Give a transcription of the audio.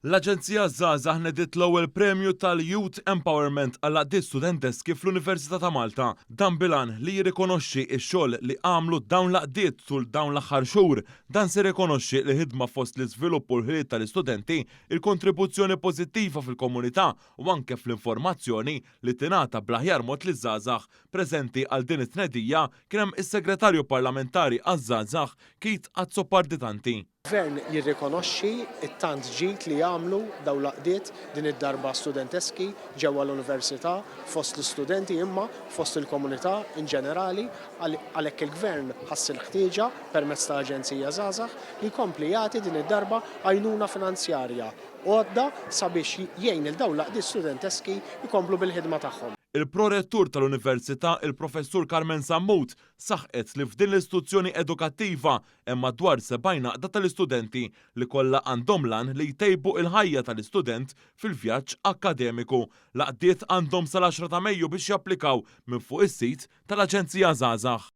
L-Aġenzija Żgħażagħ nediet l-ewwel premju tal-Youth Empowerment għall-għaqdiet studenteski fl-Università ta' Malta. Dan bil-għan li jirrikonoxxi x-xogħol li għamlu dawn l-għaqdiet tul dawn l-aħħar xhur. Dan se jirrikonoxxi l-ħidma fost l-iżvilupp u l-ħiliet tal-istudenti, il-kontribuzzjoni pożittiva fil-komunità u anke fl-informazzjoni li tingħata bl-aħjar mod liż-żgħażagħ. Preżenti għal din it-tnedija kien hemm is-Segretarju Parlamentari għaż-Żgħażagħ Keith Azzopardi Tanti. Gvern jirrikonoxxi t-tant ġid li jagħmlu dawn l-għaqdiet, din id-darba studenteski, ġewwa l-Università, fost l-istudenti imma fost il-komunità in ġenerali, għalhekk il-Gvern ħass il-ħtieġa, permezz ta' Aġenzija Żgħażagħ, li jkompli jagħti din id-darba għajnuna finanzjarja, għodda sabiex jgħin lil dawn l-għaqdiet studenteski jkomplu bil-ħidma tagħhom. Il-Pro-Rettur tal-Università, il-Professur Carmen Sammut, saħqet li f'din l-istituzzjoni edukattiva Hemm madwar 70 għaqda tal-istudenti li kollha għandhom l-għan li jtejbu il-ħajja tal-istudent fil-vjaġġ akkademiku. L-għaqdiet għandhom sal-10 ta' Mejju biex japplikaw minn fuq is-sit tal-Aġenzija Żgħażagħ.